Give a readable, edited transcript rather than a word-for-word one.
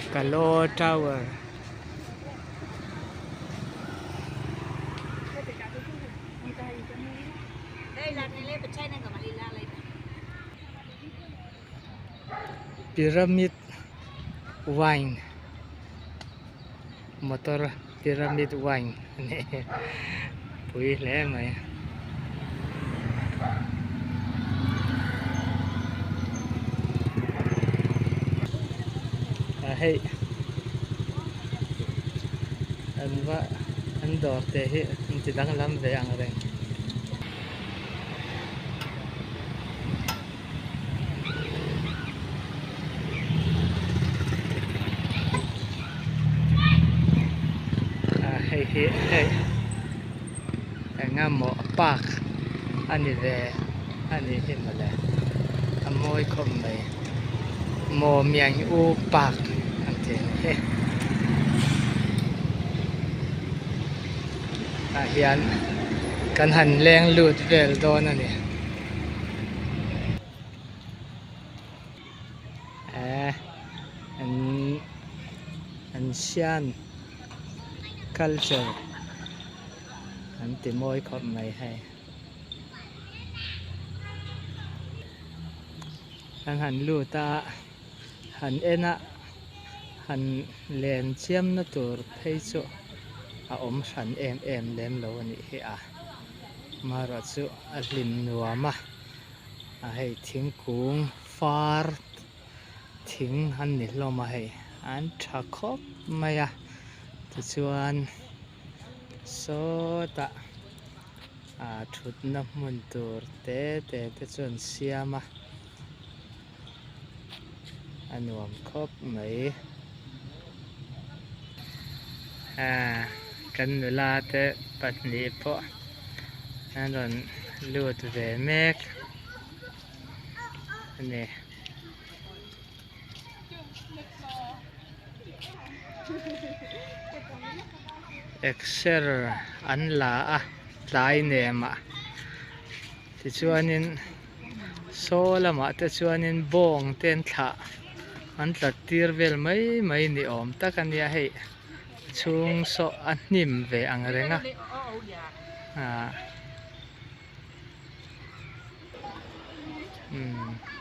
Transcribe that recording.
Kalaw Tower. Pyramid wine motor pyramid wine a ni pui hle mai. A hei an va an dawr te hi an ti danglam ve ang reng. Hei hi hei engemaw park a ni ve a nih hi mawle a mawi khawp mai maw miang u park an tih ang hi tah hian kan han leng lut vel dawn a ni. Eh an an sian culture an ti mawi khawp mai hei an han lut a han en a han len chiam na tur phei chu a awm hran em em lem lo a nih hi a. Marawh chu a hlim nuam a, a hei thingkung far thing an ni hlawm a hei an tha khawp mai a tichuan sawtah ah thutna hmun tur te te te chu an siam a a nuam khawp mai ah kan nula te pahnih pawh an rawn lut ve mek a ni. Exer an la a tlai nem ah tichuanin saw lamah te chuanin bawng te an thlah an tlat tir vel mai mai ni awm tak a nia hei chhung saw a hnim ve ang reng a ah umm.